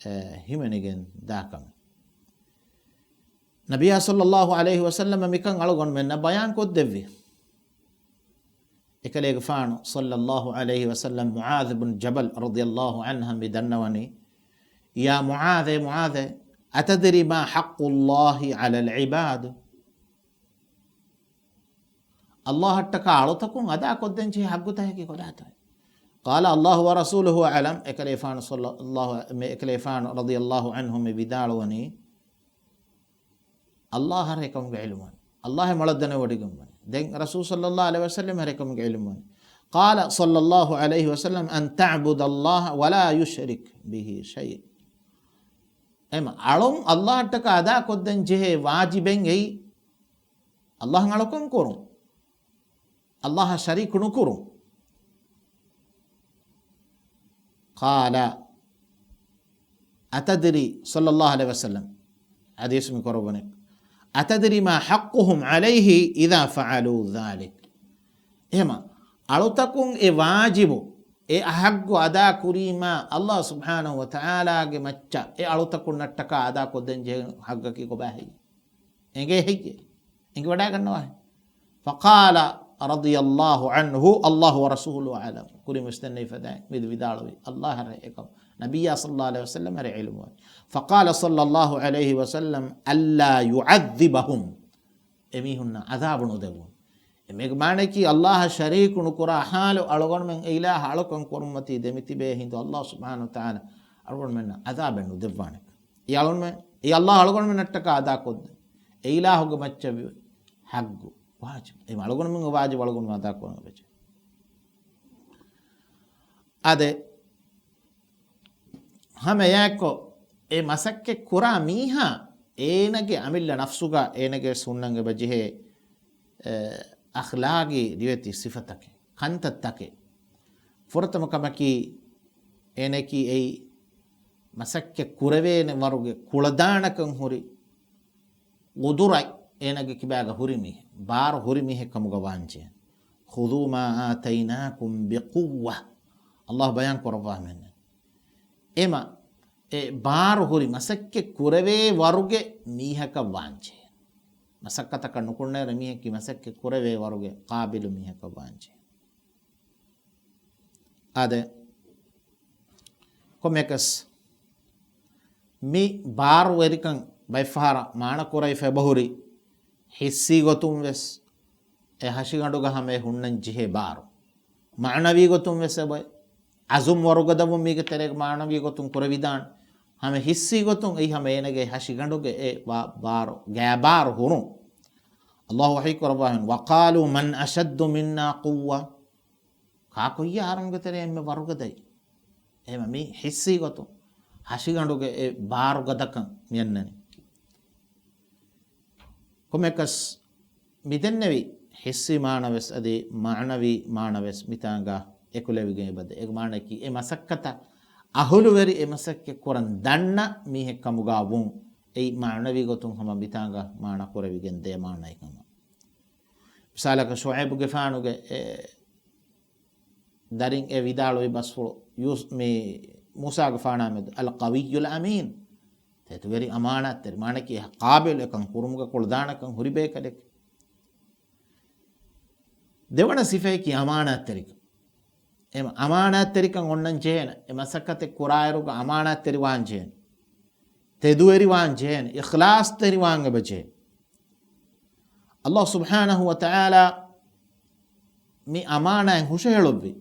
އެ، ހިމެނިގެން ދާ ކަމެއް. ނަބިއްޔާ ޞައްލައްލާހު ޢަލައިހި ވަސައްލަމަ މިކަން އަޅުގަނޑުމެންނަށް ބަޔާން ކޮށްދެއްވި. އެކަލޭގެފާނު ޞައްލައްލާހު ޢަލައިހި ވަސައްލަމް މުޢާޛު ބިން ޖަބަލް ރަޟިޔައްލާހު ޢަންހަށް މި ދަންނަވަނީ، يا معاذ، އޭ މުޢާޛޭ، މުޢާޛޭ، أتدري ما حق الله على العباد؟ ﷲ އަށްޓަކާ އަޅުތަކުން އަދާކޮށްދޭން ޖެހޭ ހައްގުތަކަކީ ކޮބާތޯ؟ قال الله ورسوله أعلم، އެކަލޭގެފާނު ޞައްލައްލާހު، މި އެކަލޭގެފާނު ރަޟިޔައްލާހު ޢަންހު މި ވިދާޅުވަނީ، ﷲ އަށްޓަކާ އެކަމުގެ ޢިލްމުވަނީ. ﷲ އޭ މޮޅަށް ދަނެވޮޑިގެންވަނީ. ދެން ރަސޫލު ޞައްލައްލާހު ޢަލައިހި ވަސައްލަމަށްޓަކާ އެކަމުގެ ޢިލްމުވަނީ. قال صلى الله عليه وسلم أن تعبد الله ولا تشرك به شيئا. އެމަ އަޅުން ﷲ އަށްޓަކާ އަދާކޮށްދޭން ޖެހޭ ވާޖިބެއް އެއީ، ﷲ އަށް އަޅުކަން ކުރުން. ﷲ އަށް ޝަރީކު ނުކުރުން. قال، أتدري، صلى الله عليه وسلم، ޙަދީޘް މި ކުރައްވަނީ، أتدري ما حقهم عليه إذا فعلوا ذلك؟ އެހެމަ، އަޅުތަކުން އެ ވާޖިބު، އެ ހައްގު އަދާ ކުރީމާ، ﷲ ސުބްޙާނަހޫ ވަތަޢާލާގެ މައްޗަށް އެ އަޅުތަކުންނަށްޓަކާ އަދާ ކޮށްދޭން ޖެހޭ ހައްގަކީ ކޮބާ ހެއްޔޭ؟ އެނގޭ ހެއްޔޭ؟ އެނގިވަޑައިގަންނަވާ. فقال رضي الله عنه، الله ورسوله أعلم. ކުރިން ވެސް ދެންނެވި ފަދައިން މި ވިދާޅުވި، ﷲ އަށްޓަކާ އެކަމު، ނަބިއްޔާ ޞައްލައްލާހު ޢަލައިހި ވަސައްލަމަށްޓަކާ ޢިލްމުވަނީ. فقال صلى الله عليه وسلم ألا يعذبهم. އެމީހުންނަށް ޢަޛާބު ނުދެއްވުން. އެމީގެ މާނައަކީ، ﷲ އަށް ޝަރީކު ނުކުރާ ޙާލު، އަޅުގަނޑުމެން އެ އިލާހަށް އަޅުކަން ކުރުމަތީ ދެމިތިބޭ ހިނދު، ﷲ ސުބްޙާނަހޫ ވަތަޢާލާ އަޅުގަނޑުމެންނަށް ޢަޛާބެއް ނުދެއްވާނެ. އެ އަޅުގަނޑުމެން، އެ ﷲ އަޅުގަނޑުމެންނަށްޓަކާ އަދާކޮށްދޭ. އެ އިލާހުގެ މައްޗަށް ވި ހައްގު، ވާޖިބު. އެ އަޅުގަނޑުމެންގެ ވާޖިބު އަޅުގަނޑުމެން އަދާކުރަން އެބަޖެހޭ. އާދެ، ހަމައެއާއެއްކޮށް، އެ މަސައްކަތް ކުރާ މީހާ، އޭނަގެ އަމިއްލަ ނަފްސުގަ އޭނަގެ ހުންނަން އެބަޖެހޭ، އެ، އަޚްލާގީ ރިވެތި ސިފަތަކެއް، ކަންތައްތަކެއް. ފުރަތަމަ ކަމަކީ، އޭނައަކީ އެއީ މަސައްކަތް ކުރެވޭނެ ވަރުގެ ކުޅަދާނަކަން ހުރި، ގުދުރަތް އޭނަގެ ކިބާގަ ހުރި މީހެއް، ބާރު ހުރި މީހެއް ކަމުގަ ވާންޖެހޭ. خذوا ما آتيناكم بقوة. ﷲ ބަޔާން ކުރައްވާ މިއަންނަނީ. އެމަ، އެ ބާރު ހުރި މަސައްކަތް ކުރެވޭ ވަރުގެ މީހަކަށް ވާންޖެހޭ. މަސައްކަތަކަށް ނުކުންނައިރު މީހަކީ މަސައްކަތް ކުރެވޭ ވަރުގެ ޤާބިލު މީހަކަށް ވާންޖެހޭ. އާދެ، ކޮންމެއަކަސް މި ބާރުވެރިކަން ބައެއްފަހަރަށް މާނަ ކުރެވިފަ އެބަހުރި، ޙިއްސީ ގޮތުން ވެސް އެ ހަށިގަނޑުގަ ހަމަ އެ ހުންނަން ޖެހޭ ބާރު. މަޢުނަވީ ގޮތުން ވެސް އެބައޮތް. ޢަޒުމް ވަރުގަދަވުން މީގެ ތެރޭގަ މަޢުނަވީ ގޮތުން ކުރެވިދާނެ. ހަމަ ޙިއްސީ ގޮތުން އެއީ ހަމަ އޭނަގެ ހަށިގަނޑުގެ އެ ބާ-، ބާރު، ގާބާރު ހުރުން. ﷲ ވަޙީ ކުރައްވާ މިއަން، وقالوا من أشد منا قوة. ކާކު އިއްޔެ އަހަރެންގެ ތެރޭ އެންމެ ވަރުގަދައި؟ އެހެމަ މީ ޙިއްސީ ގޮތުން ހަށިގަނޑުގެ އެ ބާރުގަދަކަން މިއަންނަނީ. ކޮންމެއަކަސް މިދެންނެވި ޙިއްސީ މާނަވެސް އަދި މަޢުނަވީ މާނަވެސް މިތާނގަ އެކުލެވިގެން އެބަދޭ. އޭގެ މާނައަކީ އެ މަސައްކަތަށް އަހުލުވެރި، އެ މަސައްކަތް ކުރަން ދަންނަ މީހެއް ކަމުގަ ވުން. އެއީ މަޢުނަވީ ގޮތުން ހަމަ މިތާނގަ މާނަ ކުރެވިގެން ދޭ މާނައެއް ހަމަ. މިސާލަކަށް ޝުޢައިބުގެފާނުގެ އެ ދަރިން އެ ވިދާޅުވި ބަސްފުޅު ޔޫސް-، މި މޫސާގެފާނާ މެދު، القوي الأمين. ތެދުވެރި އަމާނާތްތެރި، މާނައަކީ ޤާބިލު އެކަން ކުރުމުގަ ކުޅަދާނަކަން ހުރި ބޭކަލެކެ. ދެވަނަ ސިފައަކީ އަމާނާތްތެރިކަން. އެ އަމާނާތްތެރިކަން އޮންނަން ޖެހޭނެ. އެ މަސައްކަތެއް ކުރާއިރުގަ އަމާނާތްތެރި ވާން ޖެހޭނެ. ތެދުވެރި ވާން ޖެހޭނެ. އިޚްލާޞްތެރި ވާން އެބަ ޖެހޭ. ﷲ ސުބްޙާނަހޫ ވަތަޢާލާ މި އަމާނާތް ހުށަހެޅުއްވި.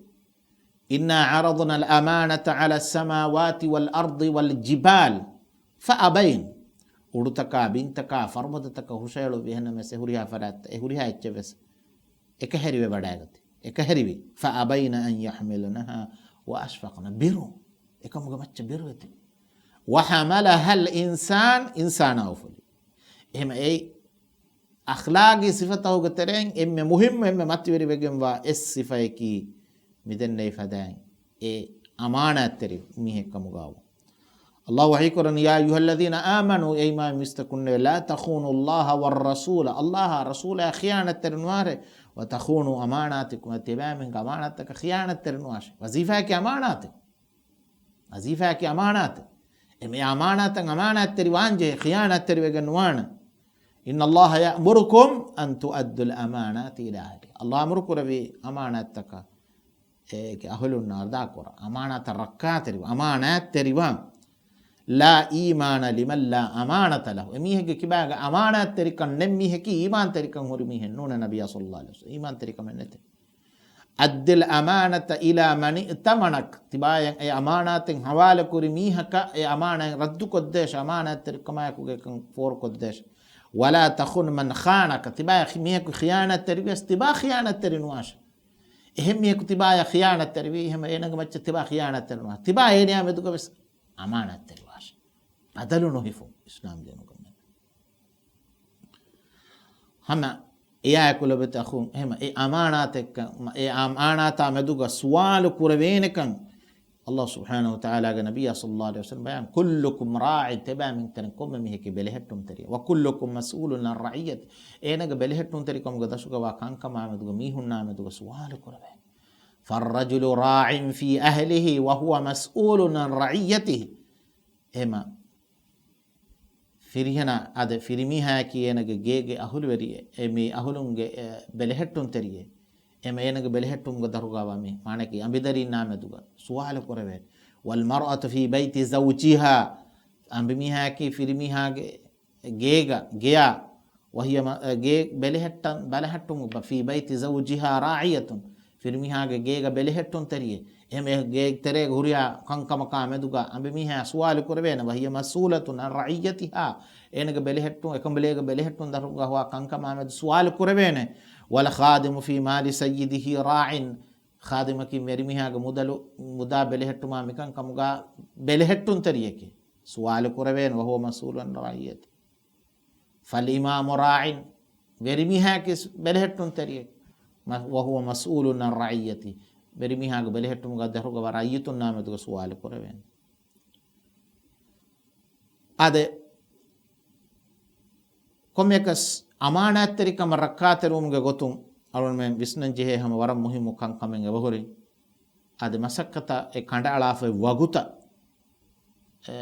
إنا عرضنا الأمانة على السماوات والأرض والجبال فأبين. އުޑުތަކާ، ބިންތަކާ، ފަރުބަދަތަކަށް ހުށަހެޅުއްވި. އެހެންނަމަވެސް އެ ހުރިހާ ފަރާތްތައް، އެ ހުރިހާ އެއްޗެއް ވެސް އެކަހެރިވެވަޑައިގަތީ. އެކަހެރިވި. فأبين أن يحملنها وأشفقن. ބިރު. އެކަމުގެ މައްޗަށް ބިރުވެތި. وحملها الإنسان، އިންސާނާ އުފުލި. އެހެމަ އެއީ އަޚްލާގީ ސިފަތަކުގެ ތެރެއިން އެންމެ މުހިއްމު، އެންމެ މަތިވެރިވެގެންވާ އެއް ސިފައަކީ، މިދެންނެވި ފަދައިން އެ އަމާނާތްތެރި މީހެއް ކަމުގާވުން. ﷲ ވަޙީކުރަނީ، يا أيها الذين آمنوا، އޭ އީމާން މީސްތަކުންނޭވެ، لا تخونوا الله والرسول، ﷲ އާ ރަސޫލާ ޚިޔާނަތްތެރި ނުވާށޭ، وتخونوا أماناتكم، ތިބާމެންގެ އަމާނާތްތަކަށް ޚިޔާނަތްތެރި ނުވާށޭ. ވަޒީފާއަކީ އަމާނާތެއް. ވަޒީފާއަކީ އަމާނާތެއް. އެ މި އަމާނާތަށް އަމާނާތްތެރި ވާންޖެހޭ، ޚިޔާނަތްތެރިވެގެން ނުވާނެ. إن الله يأمركم أن تؤدوا الأمانات إلى أهلها. ﷲ އަމުރު ކުރެއްވީ އަމާނާތްތަކަށް އޭގެ އަހުލުންނަށް އަދާކުރާ. އަމާނާތަށް ރައްކާތެރިވާ، އަމާނާތްތެރިވާ. لا إيمان لمن لا أمانة له. އެމީހެއްގެ ކިބާގަ އަމާނާތްތެރިކަން ނެތް މީހަކީ އީމާންތެރިކަން ހުރި މީހެއް ނޫނޭ، ނަބިއްޔާ ޞައްލައްލާހު ޢަލައިހި ވަސައްލަމް. އީމާންތެރިކަމެއް ނެތޭ. أد الأمانة إلى من ائتمنك. ތިބާޔަށް އެ އަމާނާތެއް ހަވާލުކުރި މީހަކަށް އެ އަމާނާތް ރައްދުކޮށްދޭށޭ، އަމާނާތްތެރިކަމާއެކުގެ ކަން ފޯރުކޮށްދޭށޭ. ولا تخن من خانك. ތިބާޔަށް މީހަކު ޚިޔާނަތްތެރިވިޔަސް ތިބާ ޚިޔާނަތްތެރި ނުވާށޭ. އެހެން މީހަކު ތިބާޔަށް ޚިޔާނަތްތެރިވީ، އެހެން އޭނަގެ މައްޗަށް ތިބާ ޚިޔާނަތްތެރި ނުވާށޭ. ތިބާ އޭނަޔާ މެދުގަ ވެސް އަމާނާތްތެރިވާށޭ. ބަދަލު ނުހިފުން އިސްލާމް ދީނުގަ މެން. ހަމަ އެއާއެކު ލޮބުވެތި އަޚުން، އެހެމަ އެ އަމާނާތެއްކަން، އެ އަމާނާތާ މެދުގަ ސުވާލު ކުރެވޭނެކަން ﷲ ސުބްޙާނަހޫ ވަތަޢާލާގެ ނަބިއްޔާ ޞައްލައްލާހު ޢަލައިހި ވަސައްލަމް ބަޔާން، كلكم راع، ތިބާމެން ތެރެއިން ކޮންމެ މީހަކީ ބެލެހެއްޓުންތެރިއެއް، وكلكم مسؤول عن رعيته، އޭނަގެ ބެލެހެއްޓުންތެރިކަމުގެ ދަށުގަވާ ކަންކަމާ މެދުގަ މީހުންނާ މެދުގަ ސުވާލު ކުރެވޭނެ. فالرجل راع في أهله وهو مسؤول عن رعيته. އެހެމަ ފިރިހެނާ އާދެ، ފިރިމީހާއަކީ އޭނަގެ ގޭގެ އަހުލުވެރިއެއް، އެ މީ އަހުލުންގެ، އެ، ބެލެހެއްޓުންތެރިއެއް. އެމަ އޭނަގެ ބެލެހެއްޓުމުގެ ދަށުގަވާ މީ، މާނައަކީ އަނބިދަރީންނާ މެދުގަ ސުވާލު ކުރެވޭ. والمرأة في بيت زوجها، އަނބިމީހާއަކީ ފިރިމީހާގެ ގޭގަ، ގެޔާ، وهي މަ-، ގޭ ބެލެހެއްޓަން، ބަލަހައްޓުމުގަ، في بيت زوجها راعية، ފިރިމީހާގެ ގޭގަ ބެލެހެއްޓުންތެރިއެއް. އެހެން ގޭ ތެރޭގަ ހުރިހާ ކަންކަމަކާ މެދުގަ އަނބިމީހާ ސުވާލު ކުރެވޭނެ. وهي مسؤولة عن رعيتها، އޭނަގެ ބެލެހެއްޓުން، އެކަނބަލޭގެ ބެލެހެއްޓުން ދަށުގަ ހުވާ ކަންކަމާ މެދު ސުވާލު ކުރެވޭނެ. والخادم في مال سيده راع، ޚާދިމަކީ ވެރިމީހާގެ މުދަލު، މުދާ ބެލެހެއްޓުމާ މިކަންކަމުގަ ބެލެހެއްޓުންތެރިއެކޭ. ސުވާލު ކުރެވޭނެ. وهو مسؤول عن رعيته. فالإمام راع، ވެރިމީހާއަކީ ބެލެހެއްޓުންތެރިއެއް. މަ-، وهو مسؤول عن رعيته، ވެރިމީހާގެ ބެލެހެއްޓުމުގެ ދަށުގަވާ ރައްޔިތުންނާ މެދުގަ ސުވާލު ކުރެވޭނެ. އާދެ، ކޮންމެއަކަސް އަމާނާތްތެރިކަމަށް ރައްކާތެރިވުމުގެ ގޮތުން އަޅުގަނޑުމެން ވިސްނަން ޖެހޭ ހަމަ ވަރަށް މުހިއްމު ކަންކަމެއް އެބަހުރި. އަދި މަސައްކަތަށް އެ ކަނޑައަޅާފައި ވަގުތަށް، އެ،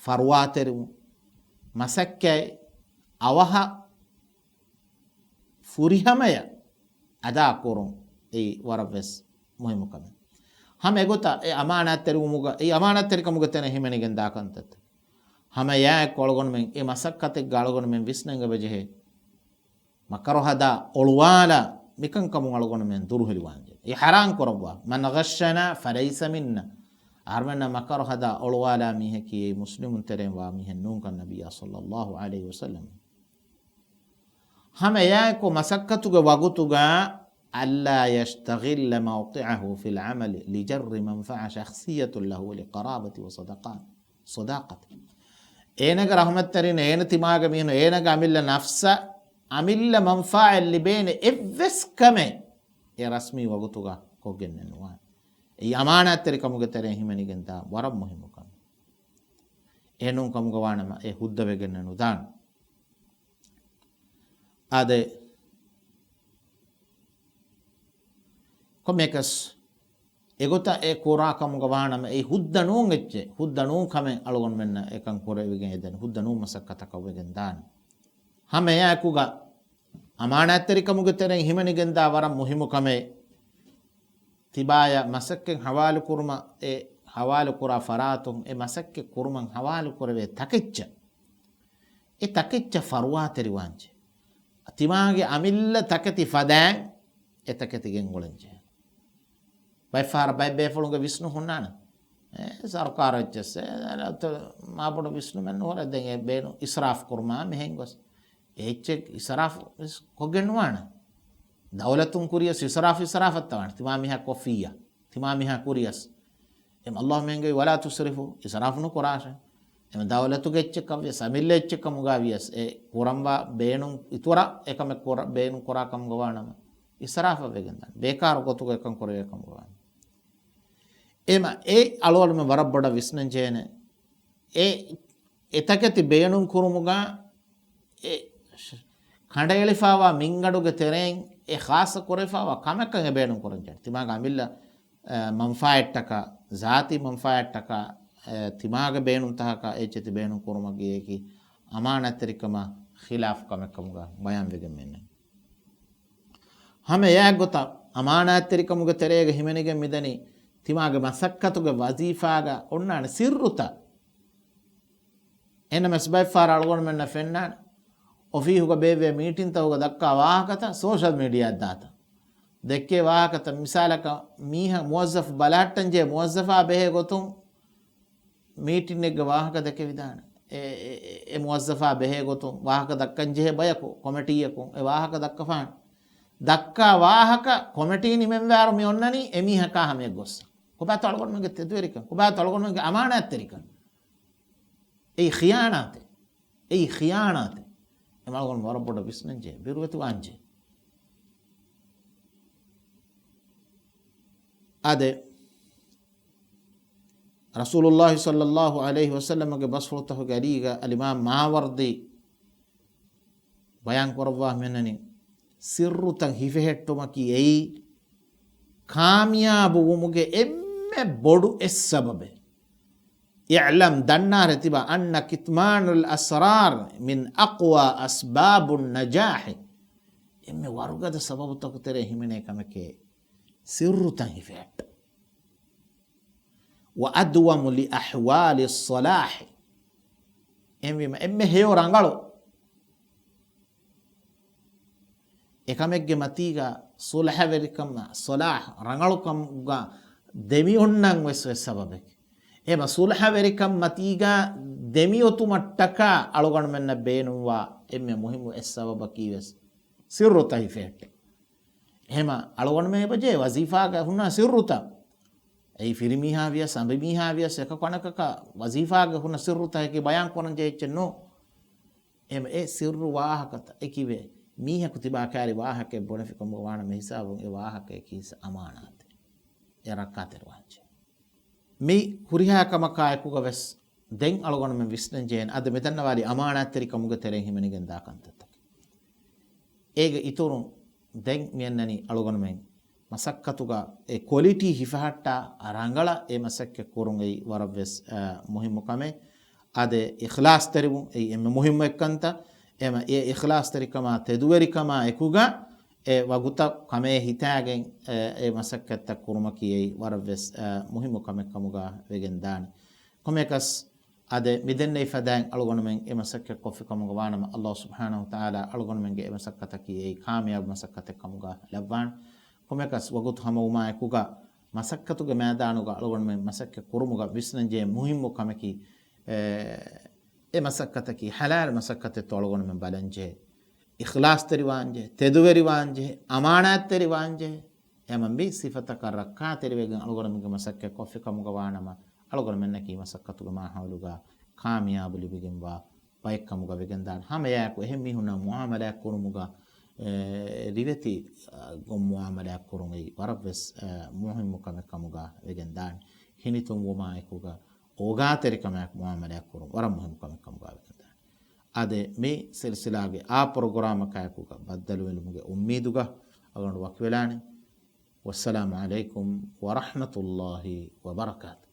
ފަރުވާތެރިވުން، މަސައްކަތް އަވަހަށް ފުރިހަމަޔަށް އަދާކުރުން އެއީ ވަރަށްވެސް މުހިއްމު ކަމެއް. ހަމަ އެގޮތަށް އެ އަމާނާތްތެރިވުމުގަ، އެ އަމާނާތްތެރިކަމުގެ ތެރެއިން ހިމެނިގެން ދާ ކަންތައްތައް. ހަމަ އެއާއެކު އަޅުގަނޑުމެން އެ މަސައްކަތެއްގަ އަޅުގަނޑުމެން ވިސްނަން އެބަޖެހޭ. މަކަރު ހަދާ އޮޅުވާލާ މިކަންކަމުން އަޅުގަނޑުމެން ދުރުހެލިވާންޖެހޭ. އެ ޙަރާން ކުރައްވާ. من غشنا فليس منا. އަހަރުމެންނަށް މަކަރު ހަދާ އޮޅުވާލާ މީހަކީ އެއީ މުސްލިމުން ތެރެއިން ވާ މީހެއް ނޫންކަން ނަބިއްޔާ ޞައްލައްލާހު ޢަލައިހި ވަސައްލަމް. ހަމަ އެއާއެކު މަސައްކަތުގެ ވަގުތުގަ ألا يستغل موقعه في العمل لجر منفعة شخصية له ولقرابة وصداقة، صداقة. އޭނަގެ ރަޙުމަތްތެރިން، އޭނަ ތިމާގެ މީހުން، އޭނަގެ އަމިއްލަ ނަފްސަށް އަމިއްލަ މަންފާއެއް ލިބޭނެ އެއްވެސް ކަމެއް އެ ރަސްމީ ވަގުތުގަ ކޮށްގެންނެއް ނުވާނެ. އެއީ އަމާނާތްތެރިކަމުގެ ތެރެއިން ހިމެނިގެންދާ ވަރަށް މުހިއްމު ކަމެއް. އެހެން ނޫން ކަމުގަ ވާނަމަ އެ ހުއްދަވެގެންނެއް ނުދާނެ. އާދެ، ކޮންމެއަކަސް އެގޮތަށް އެ ކުރާ ކަމުގަ ވާނަމަ، އެއީ ހުއްދަ ނޫން އެއްޗެއް، ހުއްދަ ނޫން ކަމެއް އަޅުގަނޑުމެންނަށް އެކަން ކުރެވިގެން އެދެން، ހުއްދަ ނޫން މަސައްކަތަކަށް ވެގެން ދާނެ. ހަމަ އެއާއެކުގަ އަމާނާތްތެރިކަމުގެ ތެރެއިން ހިމެނިގެންދާ ވަރަށް މުހިއްމު ކަމެއް، ތިބާޔަށް މަސައްކަތް ހަވާލު ކުރުމަށް، އެ ހަވާލު ކުރާ ފަރާތުން އެ މަސައްކަތް ކުރުމަށް ހަވާލު ކުރެވޭ ތަކެއްޗަށް، އެ ތަކެއްޗަށް ފަރުވާތެރިވާންޖެހޭ. ތިމާގެ އަމިއްލަ ތަކެތި ފަދައިން އެ ތަކެތި ގެންގުޅެންޖެހޭ. ބައެއް ފަހަރަށް ބައެއް ބޭފުޅުންގެ ވިސްނުން ހުންނާނެ، އެ ސަރުކާރު އެއްޗެއްސެ، އެ މާބޮޑު ވިސްނުމެއް ނުހުރޭ. ދެން އެ ބޭނު އިސްރާފް ކުރުމާ މިހެން ގޮސް އެ އެއްޗެއް އިސްރާފް ވެސް ކޮށްގެން ނުވާނެ. ދައުލަތުން ކުރިޔަސް އިސްރާފް އިސްރާފަށް ތަވާނެ. ތިމާ މީހާ ކޮށްފިއްޔާ، ތިމާ މީހާ ކުރިޔަސް. އެމަ ﷲ މެންގެ ولا تسرفوا، އިސްރާފް ނުކުރާށޭ. އެމަ ދައުލަތުގެ އެއްޗެއްކަށް ވިޔަސް، އަމިއްލަ އެއްޗެއް ކަމުގަ ވިޔަސް، އެ ކުރަންވާ ބޭނުން އިތުރަށް އެކަމެއް ކުރ-، ބޭނުން ކުރާ ކަމުގަ ވާނަމަ، އިސްރާފަށް ވެގެން ދާނެ. ބޭކާރު ގޮތުގަ އެކަން ކުރެވޭ ކަމުގަ ވާނެ. އެމަ އެ އަޅުގަނޑުމެން ވަރަށް ބޮޑަށް ވިސްނަން ޖެހޭނެ. އެ އެތަކެތި ބޭނުން ކުރުމުގަ އެ ކަނޑައެޅިފައިވާ މިންގަނޑުގެ ތެރެއިން އެ ޚާއްޞަ ކުރެފައިވާ ކަމެއްކަން އެ ބޭނުން ކުރަން ޖެހޭނެ. ތިމާގެ އަމިއްލަ، އެ، މަންފާއެއްޓަކާ، ޒާތީ މަންފާއެއްޓަކާ، އެ، ތިމާގެ ބޭނުންތަކަކާ އެއްޗެތި ބޭނުން ކުރުމަކީ އެއީ އަމާނާތްތެރިކަމާ ޚިލާފު ކަމެއް ކަމުގަ ބަޔާންވެގެން މިންނަން. ހަމަ އެއާއެއްގޮތަށް އަމާނާތްތެރިކަމުގެ ތެރޭގަ ހިމެނިގެން މިދަނީ ތިމާގެ މަސައްކަތުގެ ވަޒީފާގަ އޮންނާނެ ސިއްރުތައް. އެނަމަސް ބައެއްފަހަރަށް އަޅުގަނޑުމެންނަށް ފެންނާނެ އޮފީހުގަ ބޭއްވޭ މީޓިންތަކުގަ ދައްކާ ވާހަކަތައް ސޯޝަލް މީޑިއާއަށް ދާތަން. ދެއްކޭ ވާހަކަތައް މިސާލަކަށް މީހަ މުވައްޒަފު ބަލަހައްޓަންޖެހޭ މުވައްޒަފާ ބެހޭ ގޮތުން މީޓިންއެއްގަ ވާހަކަ ދެކެވިދާނެ. އެ، އެ، އެ، އެ މުވައްޒަފާ ބެހޭ ގޮތުން ވާހަކަ ދައްކަންޖެހޭ ބަޔަކު ކޮމިޓީއަކުން އެ ވާހަކަ ދައްކަފާނެ. ދައްކާ ވާހަކަ ކޮމިޓީ ނިމެންވާއިރު މި އޮންނަނީ އެމީހަކާ ހަމަޔަށް ގޮއްސަ. ކޮބާތޯ އަޅުގަނޑުމެންގެ ތެދުވެރިކަން؟ ކޮބާތޯ އަޅުގަނޑުމެންގެ އަމާނާތްތެރިކަން؟ އެއީ ޚިޔާނާތެއް. އެއީ ޚިޔާނާތެއް. އެ އަޅުގަނޑު ވަރަށް ބޮޑަށް ވިސްނަންޖެހޭ، ބިރުވެތިވާންޖެހޭ. އާދެ، ރަސޫލުﷲ ޞައްލަﷲ ޢަލައިހި ވަސައްލަމަގެ ބަސްފުޅުތަކުގެ އަރީގަ އަލްއިމާމް މާވަރްދީ ބަޔާން ކުރައްވާ މިންނަނީ، ސިއްރުތައް ހިފެހެއްޓުމަކީ އެއީ ކާމިޔާބު ވުމުގެ އެންމެ ބޮޑު އެއް ސަބަބެއް. اعلم، ދަންނާރޭ ތިބާ، أن كتمان الأسرار من أقوى أسباب النجاح. އެންމެ ވަރުގަދަ ސަބަބުތަކު ތެރޭ ހިމެނޭ ކަމެކޭ ސިއްރުތައް ހިފެހެއްޓުން. وأدوم لأحوال الصلاح. އެހެންވީމަ އެންމެ ހެޔޮ ރަނގަޅު އެކަމެއްގެ މަތީގަ ޞުލްޙަވެރިކަމާ، ޞަލާޙް، ރަނގަޅުކަމުގަ ދެމިއޮންނަން ވެސް އެއް ސަބަބެކޭ. އެހެންވީމަ ޞުލްޙަވެރިކަން މަތީގަ ދެމިއޮތުމަށްޓަކާ އަޅުގަނޑުމެންނަށް ބޭނުންވާ އެންމެ މުހިއްމު އެއް ސަބަބަކީ ވެސް ސިއްރުތައް ހިފެހެއްޓުން. އެހެންވީމަ އަޅުގަނޑުމެން އެބަޖެހޭ ވަޒީފާގަ ހުންނަ ސިއްރުތައް. އެއީ ފިރިމީހާ ވިޔަސް، އަނބިމީހާ ވިޔަސް، އެކަކު އަނެކަކަށް ވަޒީފާގަ ހުންނަ ސިއްރުތަކަކީ ބަޔާން ކުރަން ޖެހޭ އެއްޗެއް ނޫން. އެހެންވީމަ އެ ސިއްރު ވާހަކަތައް އެކިވޭ. މީހަކު ތިބާ ކައިރި ވާހަކައެއް ބުނެފި ކަމުގަ ވާނަމަ ހިސާބުން އެ ވާހަކައަކީ އަމާނާތެއް. އެ ރައްކާތެރިވާންޖެހޭ. މި ހުރިހާ ކަމަކާ އެކުގަ ވެސް ދެން އަޅުގަނޑުމެން ވިސްނަން ޖެހޭނެ އަދި މިދަންނަވާލީ އަމާނާތްތެރިކަމުގެ ތެރެއިން ހިމެނިގެން ދާ ކަންތައްތަކެއް. އޭގެ އިތުރުން ދެން މިއަންނަނީ އަޅުގަނޑުމެން މަސައްކަތުގަ އެ ކޮލިޓީ ހިފަހައްޓާ ރަނގަޅަށް އެ މަސައްކަތް ކުރުން އެއީ ވަރަށްވެސް، އަ، މުހިއްމު ކަމެއް. އާދެ، އިޚްލާޞްތެރިވުން އެއީ އެންމެ މުހިއްމު އެއްކަންތައް. އެމަ އެ އިޚްލާޞްތެރިކަމާ ތެދުވެރިކަމާ އެކުގަ އެ ވަގުތަށް ކަމޭ ހިތާގެން އެ، އެ މަސައްކަތްތައް ކުރުމަކީ އެއީ ވަރަށްވެސް، އަ، މުހިއްމު ކަމެއް ކަމުގަ ވެގެން ދާނެ. ކޮންމެއަކަސް އާދެ، މިދެންނެވި ފަދައިން އަޅުގަނޑުމެން އެ މަސައްކަތް ކޮށްފި ކަމުގަ ވާނަމަ، ﷲ ސުބްޙާނަހޫ ވަތަޢާލާ އަޅުގަނޑުމެންގެ އެ މަސައްކަތަކީ އެއީ ކާމިޔާބު މަސައްކަތެއް ކަމުގަ ލައްވާނެ. ކޮންމެއަކަސް ވަގުތު ހަމަވުމާ އެކުގަ މަސައްކަތުގެ މައިދާނުގަ އަޅުގަނޑުމެން މަސައްކަތް ކުރުމުގަ ވިސްނަންޖެހޭ މުހިއްމު ކަމަކީ، އެ، އެ މަސައްކަތަކީ ޙަލާލު މަސައްކަތެއްތޯ އަޅުގަނޑުމެން ބަލަންޖެހޭ. އިޚްލާޞްތެރިވާންޖެހޭ، ތެދުވެރިވާންޖެހޭ، އަމާނާތްތެރިވާންޖެހޭ. އެމަންބީ ސިފަތަކަށް ރައްކާތެރިވެގެން އަޅުގަނޑުމެންގެ މަސައްކަތް ކޮށްފި ކަމުގަ ވާނަމަ، އަޅުގަނޑުމެންނަކީ މަސައްކަތުގެ މާހައުލުގަ ކާމިޔާބު ލިބިގެންވާ ބައެއްކަމުގަ ވެގެންދާނެ. ހަމައެއާއެކު އެހެން މީހުންނާ މުއާމަލާތް ކުރުމުގަ، އެ، ރިވެތި، އަ، ގޮތް މުއާމަލާތް ކުރުން އެއީ ވަރަށްވެސް، އަ، މުހިއްމު ކަމެއް ކަމުގަ ވެގެންދާނެ. ހިނިތުންވުމާ އެކުގަ އޯގާތެރިކަމާއެކު މުއާމަލާތް ކުރުން ވަރަށް މުހިއްމު ކަމެއް ކަމުގަ ވެގެންދާނެ. އާދެ، މި ސިލްސިލާގެ އާ ޕްރޮގްރާމަކާއެކުގަ ބައްދަލުވެލުމުގެ އުއްމީދުގަ އަޅުގަނޑު ވަކިވެލާނެ. والسلام عليكم ورحمة الله وبركاته.